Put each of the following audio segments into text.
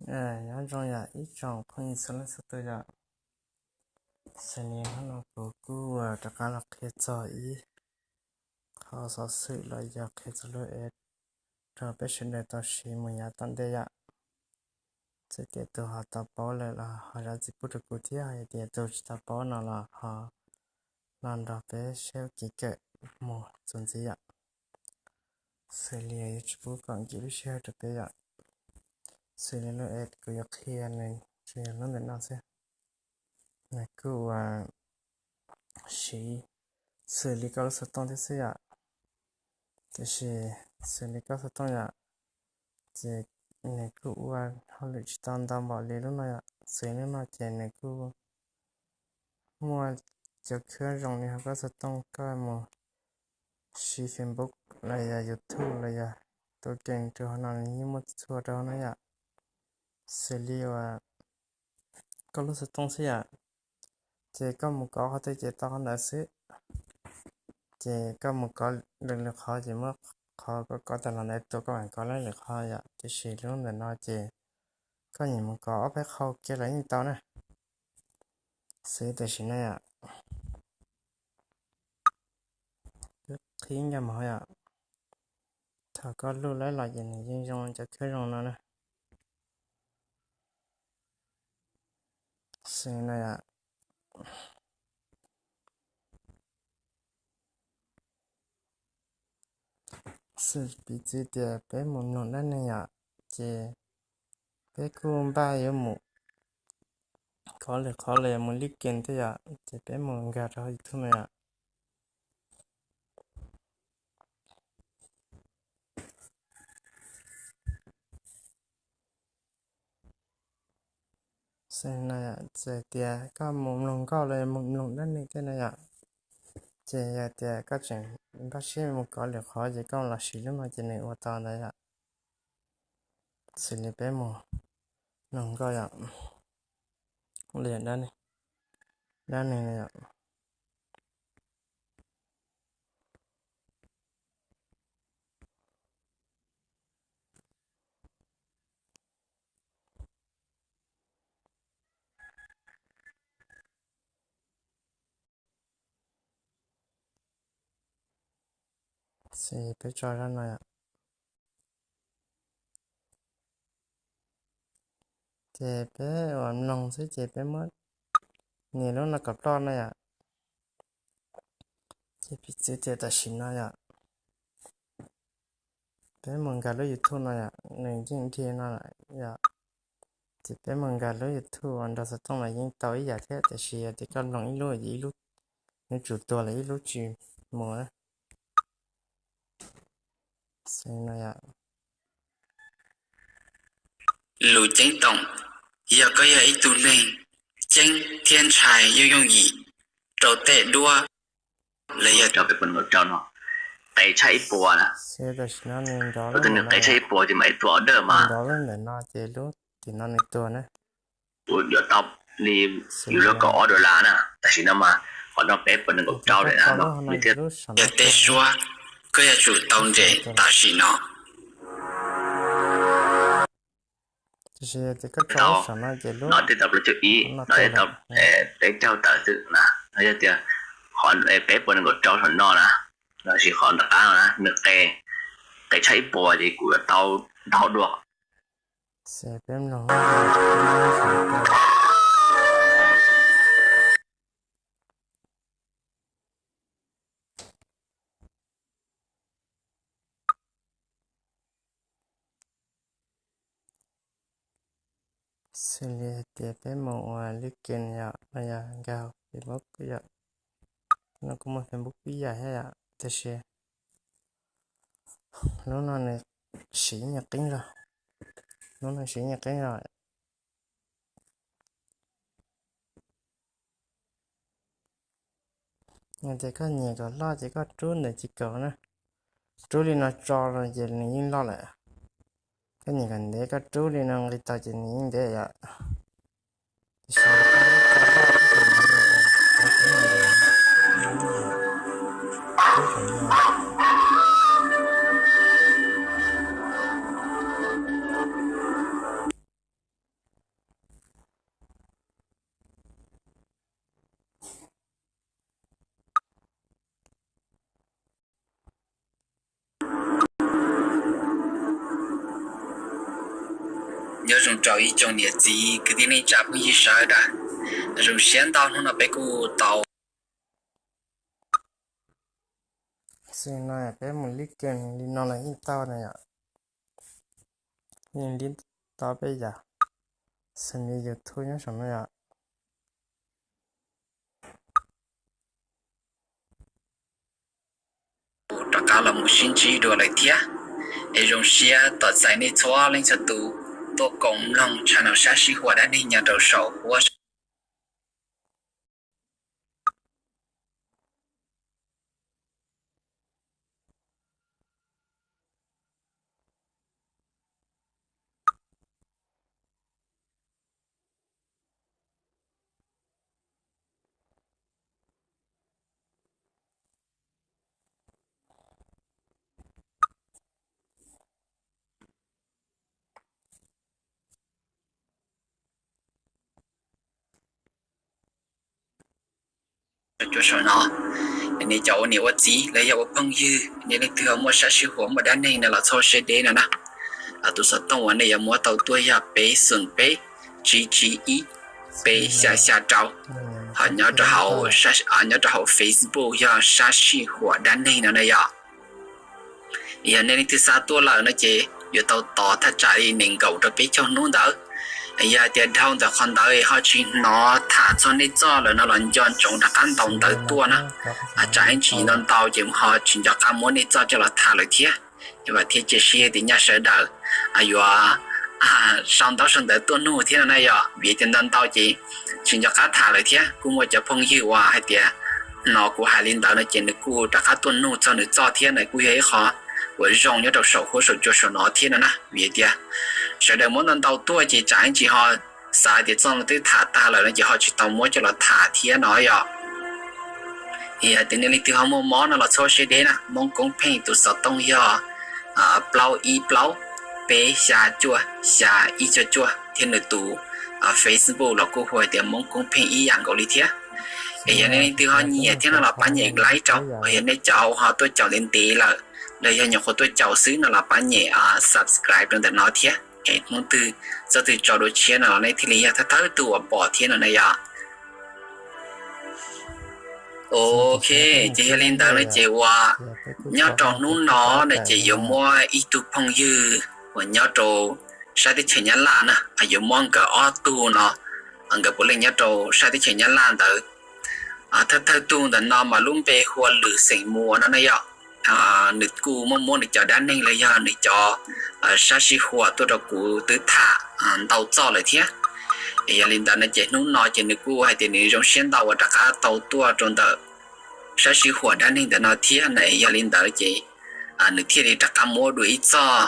Nyob zoo yom ib tsoom phooj ywg txhua leej txhua tus yom. Xws li hnub no kuv kuj rov qab los qhia txog ib qho xov xwm los yog qhia txog lub app rau peb sawv daws tau siv mus yav tom ntej yom. Txawm tias tus ho tau paub lawm los ho zam txim pub rau kuv thiab, hos yog tias tus tsis tau paub no los ho los nrog peb seb kev kawm mus txuas ntxiv yom. Xws li yuav tsis pub kom nkim lub sij hawm rau peb yom. Xws li lub app kuv yuav qhia nws tsuas yog lub ntawm no xwb. Nws kuj ua siv xws li koj lub xov tooj thiab xwb yom. Tiam sis xws li koj xov tooj yom, ces nws kuj ua hauj lwm tsis tau ntau npaum li lub no yom. Xws li lub no ces nws kuj muaj cov khwb zoo li hauv koj xov tooj, koj mus siv Facebook los yog YouTube los yog tus keem rau hauv no nws yeej muaj txhua rau hauv no yom. Xws li uas koj lub xov tooj xwb yom, ces koj mus kov qhov twg ces tau qhov ntawd xwb. Ces koj mus kov lwm lwm qhov ces muab qhov koj kov tau los ntawd tua koj mam kov lwm qhov yom. Tiam sis lub ntawm no ces koj nyiam mus kov ob peb qhov ua ke los yeej tau na. Xws tam sim no yom, qhib nkag mus yom, thaum koj luj laib los ces nws yeej zoo cov khwb zoo no na. Xws no yom, xws piv txwv tias peb mus mloog dab neeg yom, ces peb kuj npaj yuav mus kov lwm qhov los yog mus lib kem thiab yom, ces peb mus nkag rau hauv YouTube no yom. Xws no yom, txawm tias koj mus mloog nkauj los yog mus mloog dab neeg tej no yom, ces yog tias koj tseem npaj siab mus kov lwm qhov ces koj los siv lub no ces nws ua tau ntawd yom. Xws li peb mus mloog nkauj yom, li dab neeg no yom. Ces peb tso zaj no yom. Ces peb ua mloog xwb ces peb muab nias lub no kom ploj no yom. Ces piv txwv tias tam sim no yom, peb mus nkag lub YouTube no yom, nws yeej dhia no lawm yom. Ces peb mus nkag lub YouTube uas nrog xov tooj los yeej tau ib yam thiab, tiam sis yog tias koj mloog ib lub ces ib lub, nws tsum tuag lawm ib lub tsis mus na. Xws no yom, lus ceeb toom, yog koj yog ib tug neeg ceeb thiab ntshai yooj yooj yim rau tej duab los yog rau peb pos nees nkaum rau no, qe tshaj ib puas na. Tam sim no nws nrov, tus nws qe tshaj ib puas ces mam ib tug order mas nrov lub ntawm no ces lub tim no nws tuag na. Kuv yuav tau li yus lub kaum ob dollar na. Tam sim no mas qhov no peb pos nees nkaum rau lawm na, nws thiaj yog tej suab koj yuav tsum tau nres tam sim no. Tiam sis yog tias koj tso lub saum no ces lub no twb tau plaub caug ib, no twb tau peb caug tawm xwb na. No yog tias qhov peb pos nees nkaum rau saum no na, los sis qhov nram qab no na, nws qe, qe tshaj ib puas ces kuv yuav tau ntau dua. Xws li hais tias peb mus ua lib kem yom, los yog nkag Facebook yom, no kuj muaj Facebook ib yam thiab yom, tiam sis lub no nws siv nyuag qeeb zog, lub no siv nyuag qeeb zog. Yog tias koj nyiam kom loj ces koj rub ntawm ci kaum na, rub li no tso los ces nws yeej loj lawm. Koj nyiam kom ntev koj rub li no nqis tau ces nws yeej ntev yom. Nyob zoo rau ib tsoom niam txiv kwv tij neej tsa phooj ywg sawv daws, zoo siab ntau hnub no peb kuj tau. Xws li no peb mus lib ke li no los yeej tau na yom. Yeej lib tau peb yam, xws li YouTube nyob saum no yom. Rov qab los mus sib ntsib dua lawm thiab. Es zoo siab tos txais nej txhua leej txhua tus tuaj koom mloog channel Sab Sij Huam Dab Neeg nyob rau saum huab cuab saum no. Nej cov ua niam ua txiv los yog ua phooj ywg, nej leej twg ho muaj sab sij huam muaj dab neeg no los txhob siab deb no na. Tus xov tooj uas nej yuav muab tau tuaj yog peb xoom peb tsib tsib ib peb xya xya rau. Ho nyob rau hauv, nyob rau hauv Facebook yog Sab Sij Huam Dab Neeg no na yom. Yog nej leej twg xa tuaj lawm no ces yuav tau tos thaj tsam li nees nkaum rau peb caug hnub ntawd. Yog hais tias dhau ntawm qhov ntawd ho tsis hnov tham txog nej txoj lawm no los nco ntsoov rov qab ntaus ntawv tuaj na. Tsam ib ntsis ntau ntau ces ho tsis nco qab muab nej txoj coj los tham lawm thiab. Vam thiab cia siab tias nyaj sawv daws yuav sau ntaub sau ntawv tuaj nug thiab no na yom, vim tias ntau ntau ces tsis nco qab tham lawm thiab. Kuj muaj cov phooj ywg uas hais tias hnov kuv hais li ntawd no ces nws kuj rov qab tuaj nug txog nws txoj thiab, nws kuj yog ib qho uas zoo nyob rau saum huab saum cua saum no thiab no na. Vim tias sawv daws muab ntau ntau tuaj ces tsam ib ntsis ho xav tias txoj no twb tham tag lawm no ces ho tsis tau muab coj los tham thiab no yom. Yog tias nej leej twg ho muaj mob no los txhob siab deb na, Hmoob Koob Pheej tus xov tooj yog plaub ib plaub peb xya cuaj xya ib cuaj cuaj thiab nws tus Facebook los kuj hu hais tias Hmoob Koob Pheej ib yam nkaus li thiab. Es yog nej leej twg ho nyiam thiab no los pab nyem like rau, yog nej cov ho tuaj caum ntev ntev lawm los yog nyuam qhuav tuaj caum xwb no los pab nyem subscribe rau ntawm no thiab. Es hnub twg txoj twg tso dua tshiab no los nej thiaj li yog thawj thawj tug uas pom thiab no na yom. Ok, ces yog li ntawd no ces uas nyob rau hnub no no ces yuav muab ib tug phooj ywg uas nyob rau sab teb chaws Nyab Laj na, yuav muab nkawd ob tug no, nkawd puav leej nyob rau sab teb chaws Nyab Laj ntawd. Thawj thawj tug ntawm no mas lub npe hu ua Lwm xeem Muas no na yom. Nws kuj muab muab nws cov dab neeg los yog nws cov sab sij huam tuaj rau kuv twb tham ntau txoj lawm thiab. Es yog li ntawd no ces hnub no ces nws kuj hais tias nws zoo siab ntau uas rov qab tau tuaj rau ntawm sab sij huam dab neeg ntawm no thiab na. Yog li ntawd ces nws thiaj li rov qab muab dua ib txoj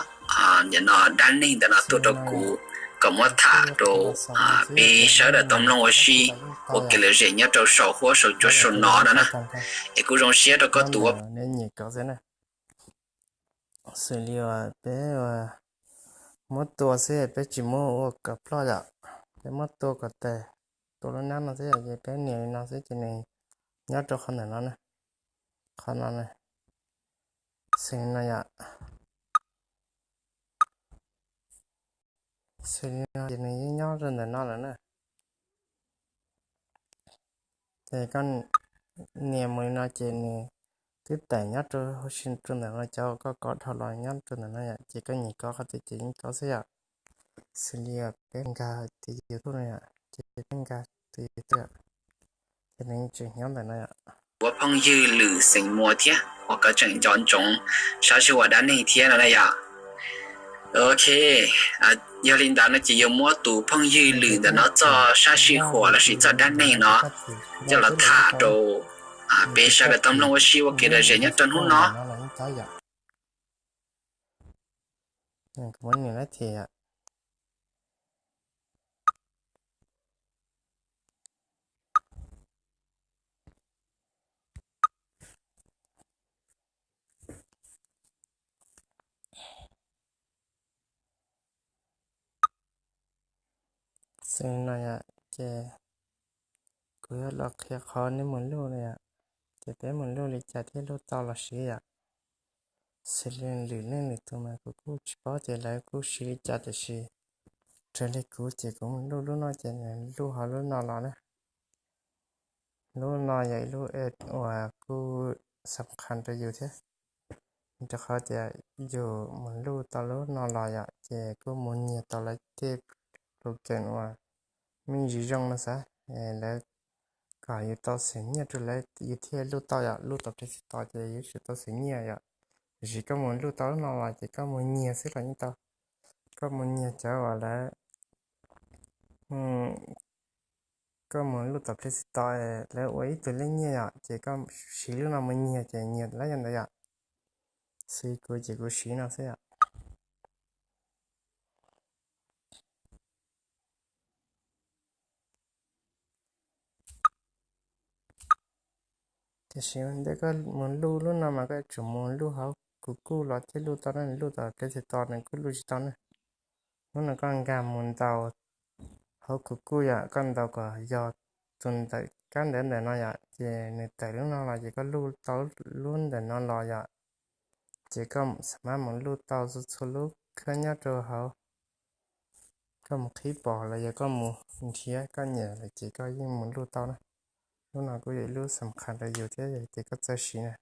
nim no dab neeg ntawm no tuaj rau kuv kom muab tham rau peb sawv daws tau mloog ua si ua kev lom zem nyob rau saum huab saum cua saum no no na. Es kuj zoo siab rau koj tus ua xws li peb muab tua xwb, peb tsis muab ua kom ploj yom. Peb muab tua kom tag, tua lub nab no xwb, ces peb nias li no xwb ces nws nyob rau qhov ntawm no na, qhov no na, xws li no yom. Xws li no ces nws yeej nyob rau ntawm no lawm na. Ces koj nias mus li no ces nws twb tawm nyob rau hauv si rau ntawm no, cov koj kov dhau los nyob rau ntawm no yom, ces koj nias kov qhov twg ces yeej kov xwb yom. Xws li peb nkag tus YouTube no yom, ces peb nkag tus YouTube, ces nws yeej tseem nyob ntawm no yom. Ua phooj ywg Lwm xeem Muas thiab uas koj tseem nco ntsoov sab sij huam dab neeg thiab no na yom. Ok, yog li ntawd no ces yuav muab tus phooj ywg Lwm ntawm no txoj sab sij huam lossis txoj dab neeg no coj los tham rau peb sawv daws tau mloog ua si ua kev lom zem nyob rau hnub no. Xws li no yom, ces kuv yuav los qhia qhov neb mus luj no yom, ces peb mus luj li cas thiaj luj tau los siv yom. Xws li Lwm leej Lwm tus mas kuv kuj tsis paub tias lawv kuj siv li cas tiam sis raws li kuv ces kuv mus luj lub no ces nws luj hauv lub no los na. Lub no yog ib lub app uas kuj xam khas rau yus thiab. Rau qhov tias yus mus luj tau lub no los yom, ces kuj mus nyiag tau lawv tej program uas me ntsis zoo no xav, lawv kom yus tau xwm nyiaj rau lawv yus thiaj luj tau yom. Luj tom Play Store ces yuav tsum tau xwm nyiaj yom. Tiam sis koj mus luj tau lub no los ces koj mus nyiag xwb los yeej tau. Koj mus nyiag cov uas lawv, koj mus luj tom Play Store, lawv ua ib tug lej nyiaj yom, ces koj siv lub no mus nyiag ces nyiag lawv yog ntawd yom. Xws kuv ces kuv siv no xwb yom. Tiam sis ntawm koj mus luj lub no mas koj yuav tsum mus luj hauv Google los thiaj luj tau na, luj tom Play Store nws kuj luj tsis tau na. Hnub no koj nkag mus ntaus hauv Google yom, koj ntaus kom yog tus ntawm kab ntawv ntawm no yom, ces nws tawm lub no los ces koj luj tau lub ntawm no los yom. Ces koj xam mab mus luj tau txhua txhua lub khab nyob rau hauv. Koj mus qhib pom los yog koj mus nrhiav koj nyiam lawm ces koj yeej mus luj tau na. Lub no kuj yog ib lub xam khas rau yus thiab, yog tias koj txawj siv na.